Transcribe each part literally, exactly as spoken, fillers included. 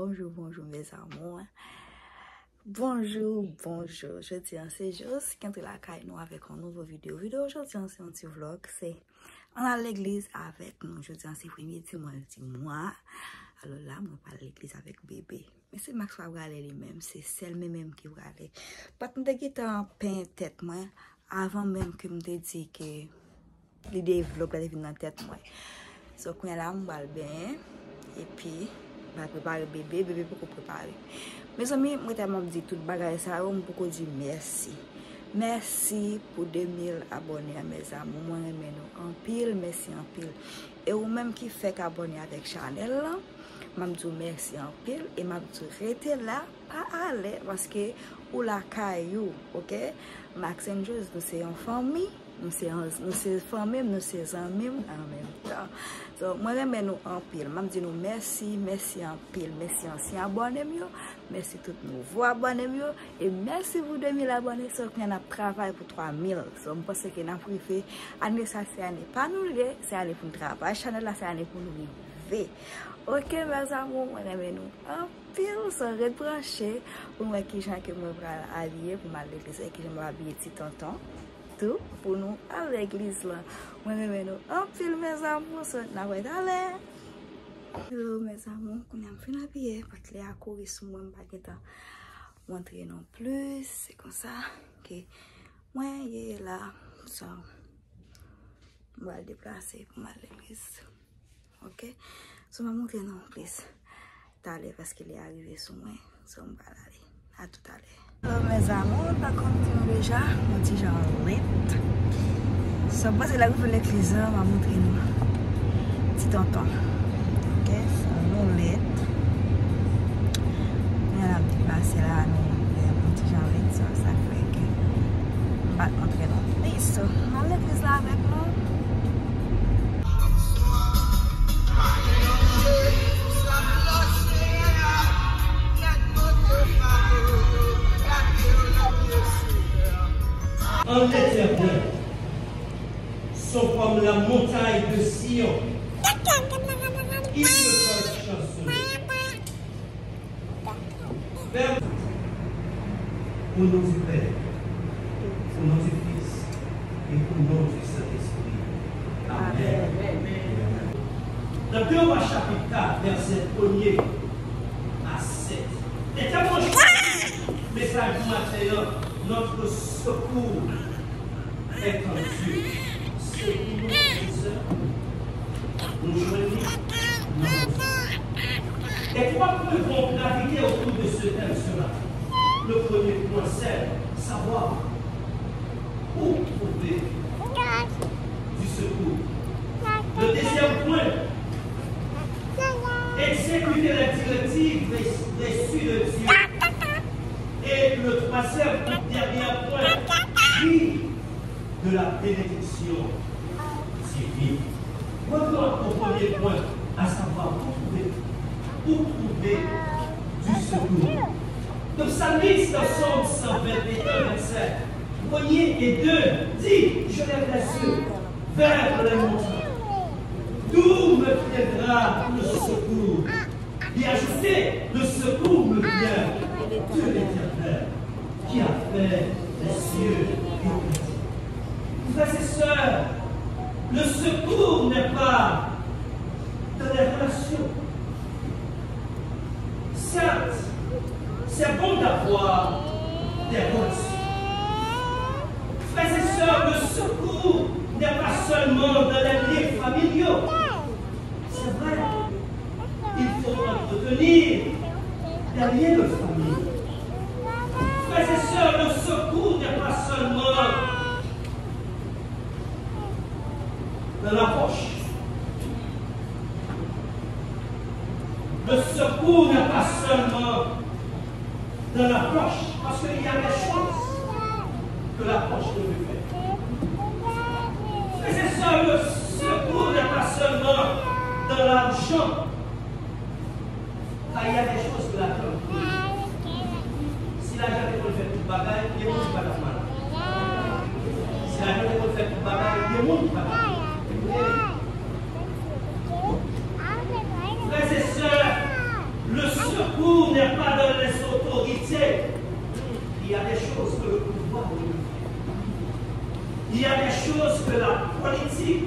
Bonjou, bonjou, mes amours. Bonjou, bonjou. Jodi a, se Jos ki antre lakay nou avèk yon nouvo videyo. Videyo jodi a, se yon ti vlog. Se ann al legliz avèk nou. Jodi a, se premye dimanch di mwa. Alò la, mwen pral legliz avèk bebe. Men se Max pa prale li menm, se sèl men menm ki prale. Pat nou te gentan penyen tèt mwen avan menm ke m te di ke lide vlog la te vin nan tèt mwen. So, kounye a la, m pral benyen, epi m pral prepare bebe, bebe poko prepare. Mezanmi, mwen tèlman ap di tout bagay sa yo, m poko di mèsi. Mèsi pou de mil abòne a, mes amours. Mwen renmen nou anpil, mèsi anpil. E ou menm ki fèk abòne avèk chanèl lan, m ap di w mèsi anpil e m ap di w rete la, pa ale, paske ou lakay ou, oke? Max and Jos, nou se yon fanmi, nou se, nou se fanmi m, nou se zanmi m an menm tan. So, mwen renmen nou anpil, m ap di nou mèsi, mèsi anpil, mèsi ansyen abòne m yo, mèsi tout nouvo abòne m yo, e mèsi pou de mil abòne, so kounye a n ap travay pou twa mil. So, m panse ke n ap rive, ane sa se ane pa nou l ye, se ane pou n travay chanèl la, se ane pou n rive. Oke, mes amours, mwen renmen nou anpil, so ret branche pou n wè kijan ke mwen pral abiye pou m al legliz, e kijan m ap abiye ti tonton tou pou nou al legliz lan. Mwen renmen nou anpil, mes amours, so n ap wè talè. Hello, mes amours, kounye a m fin abiye, patlè a kouri sou mwen, m pa gentan montre non plis, se konsa ke mwen ye la, so, m pral deplase pou m al legliz. Oke? So, m ap montre nou plis talè paske lè a rive sou mwen. So, m pral ale. A toutalè. Hello, mes amours, m pa konn di nou deja, mwen ti jan lèt. So, m panse lè rive legliz la, m ap montre nou ti tonton. Oke? So, nou lèt. Kounye a n ap deplase la, nou, nou ti jan lèd, so, sa k fè ke m pa t montre nou plis. So, m al legliz la avèk nou. En l'Éternel sont comme la montagne de Sion. Il me fait chanceler. Père, au nom du Père, au nom du Fils et au nom du Saint-Esprit. Amen. Dans deux Rois chapitre quatre, verset premier à sept. Etènèl, mesaj pou maten an, notre secours est en Dieu. Sekou nou, frè e sè, nou jwenn li nan Bondye. Et trois points vont graviter autour de ce thème ce matin. Le premier point, c'est savoir où trouver du secours. Le deuxième point, exécuter les directives reçues de Dieu. Et le troisième et dernier point, vivre de la bénédiction divine. Revenons au premier point, à savoir où trouver, où trouver du secours. Le psalmiste, dans Psaume cent vingt et un, verset premier et deux, dit, je lève les yeux vers les montagnes. D'où me viendra le secours? Et ajoutez, le secours me vient de l'Éternel, qui a fait les cieux et la terre. Frères et sœurs, le secours n'est pas dans les relations. Certes, c'est bon d'avoir des relations. Frères et sœurs, le secours n'est pas seulement dans les liens familiaux. C'est vrai, il faut entretenir des liens de famille. Frères et sœurs, le secours n'est pas seulement dans la poche. Le secours n'est pas seulement dans la poche, parce qu'il y a des choses que la poche ne peut faire. Frères et sœurs, le secours n'est pas seulement dans l'argent, car il y a des choses que l'argent ne peut pas faire. Si lajan te konn fè tout bagay, gen moun ki pa t ap malad. Si lajan te konn fè tout bagay, gen moun ki pa t ap malad. Frères et sœurs, le secours Il n'y a pas dans les autorités. Il y a des choses que le pouvoir ne peut faire. Il y a des choses que la politique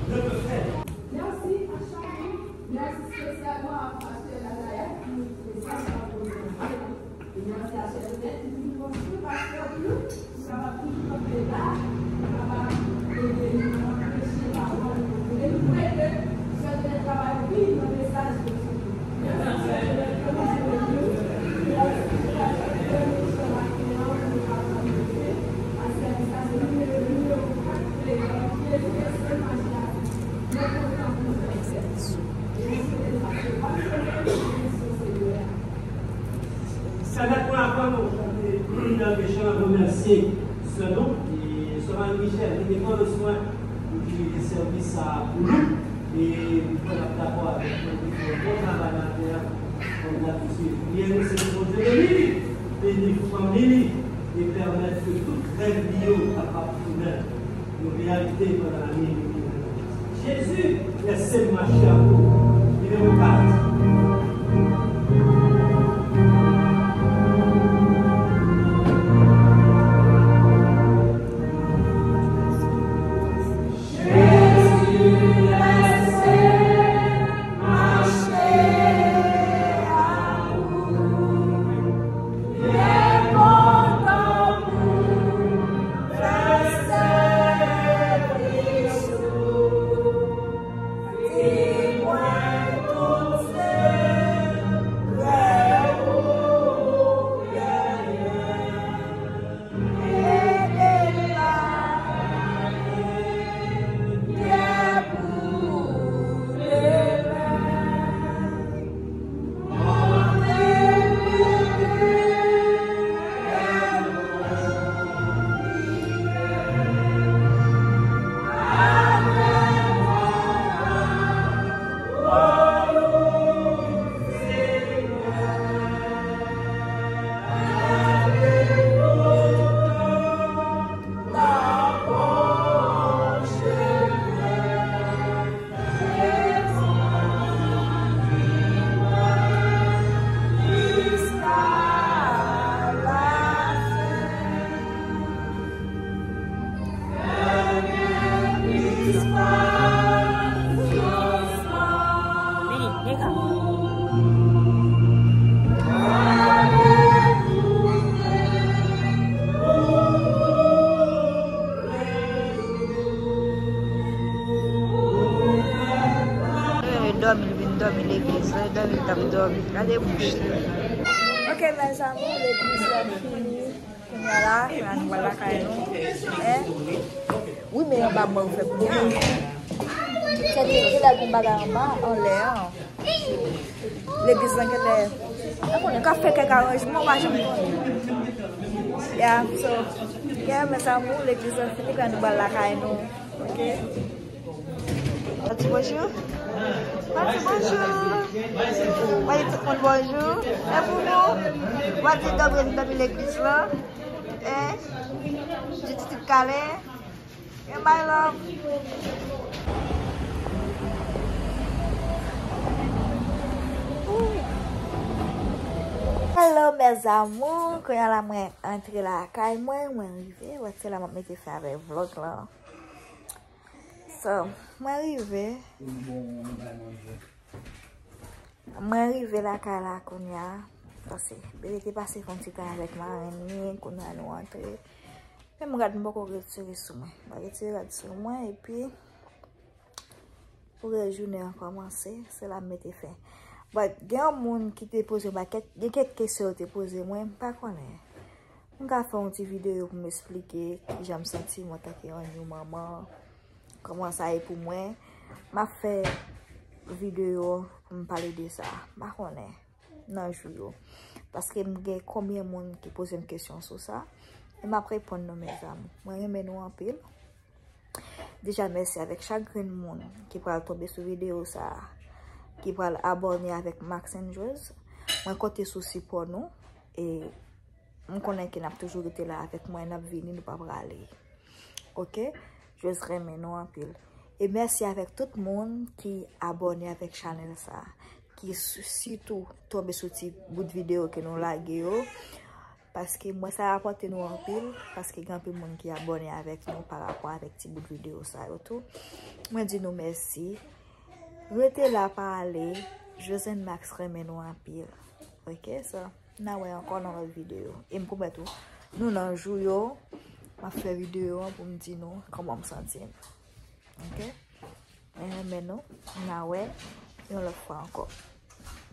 ne peut faire. Merci à chacun. Merci spécialement à Pasteur Nathalie pour le message. Merci à chacun. Merci, Pasteur Claude. Kapab toujou kanpe la, kapab ede nou, kapab preche pawòl. E nou kwè ke sè Bèl travay anpil nan mesaj ke li sot pote. Sa dat mwen avan nou chante dènye chan, remèsye sè nou, e sè Marie Michel, ki te pran le swen pou ki sèvis sa a pou nou. E mwen kwè n ap dakò avèk mwen, ki fè yon bon travay nan tè a, kòm dabitid. Priyè nou, se pou Bondye beni li, beni fanmi li, e pèmèt ke tout rèv li yo kapab tounen yon reyalite pandan lane ki vini. Jezi, lèse m mache ak ou. Li menm ou pati. Li vin dòmi, li vin dòmi legliz la, li dòmi, li t ap dòmi. Gade bouch li. Ok, mes amours, legliz la fini. Kounye a la, kounye a nou pral lakay nou. Hein? Wi, men anba mwen ou fè kounye a. Sèke genlè gon bagay anba, anlè an. Legliz lan genlè, pa konnen, ka fè kèk aranjman, pa janm konnen. Yeah, so, yeah, mes amours, legliz lan fini, kounye a nou pral lakay nou. Ok? W ap di bonjou? W ap di bonjou? W ap di tout moun bonjou? E pou nou? W ap di dòmi, dòmi legliz lan? Hein? Di ti kalen? Yeah, my love. Hello, mes amours. Kounye a la, mwen antre lakay mwen, mwen rive. Wè, se la m ap mete fen avèk vlog lan. So, mwen rive. Mwen rive lakay la kounye a. Pase, bebe te pase fè yon ti tan avèk marenn li, kounye a nou antre. Men m rad m poko retire sou mwen. Mwen retire rad sou mwen, epi pou rès jounen an kòmanse, se la m mete fen. But, gen yon moun ki te poze mwen kèk, gen kèk kesyon yo te poze mwen, m pa konnen. M ka fè yon ti videyo pou m esplike kijan m santi m antanke yon new manman, kòman sa ye pou mwen. M ap fè videyo pou m pale de sa. M pa konnen nan jou yo. Paske m gen konbyen moun ki poze m kesyon sou sa. E m ap reponn nou, mes amours. Mwen renmen nou anpil. Deja, mèsi avèk chak grenn moun ki pral tonbe sou videyo sa a, ki pral abòne avèk Max and Joz. Mwen konte sou sipò nou. E m konnen ke n ap toujou rete la avèk mwen, n ap vini, nou pa prale. Ok? Jezi renmen nou anpil. E mèsi avèk tout moun ki abòne avèk chanèl sa, ki s- sitou tonbe sou ti bout videyo ke nou lage yo. Paske mwen sa rapòte nou anpil, paske gen anpil moun ki abòne avèk nou pa rapò avèk ti bout videyo sa yo tou. Mwen di nou mèsi. Rete la pa ale. Josène Max renmen nou anpil. Ok, so, n a wè ankò nan lòt videyo. E m pwomèt ou, nou nan jou yo, m ap fè videyo an pou m di nou kòman m santi m. Ok? Mwen renmen nou. N a wè yon lòt fwa ankò.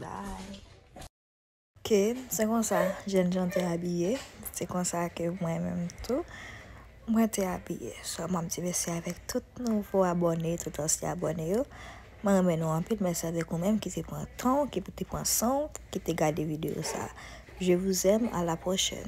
Bye. Ok, se konsa jèn jan te abiye. Se konsa ke mwen menm tou, mwen te abiye. So, m ap di mèsi avèk tout nouvo abòne, tout ansyen abòne yo. Mwen renmen nou anpil. Mèsi avèk ou menm ki te pran tan w, ki te pran san w, ki te gade videyo sa. Je vous aime, à la prochaine.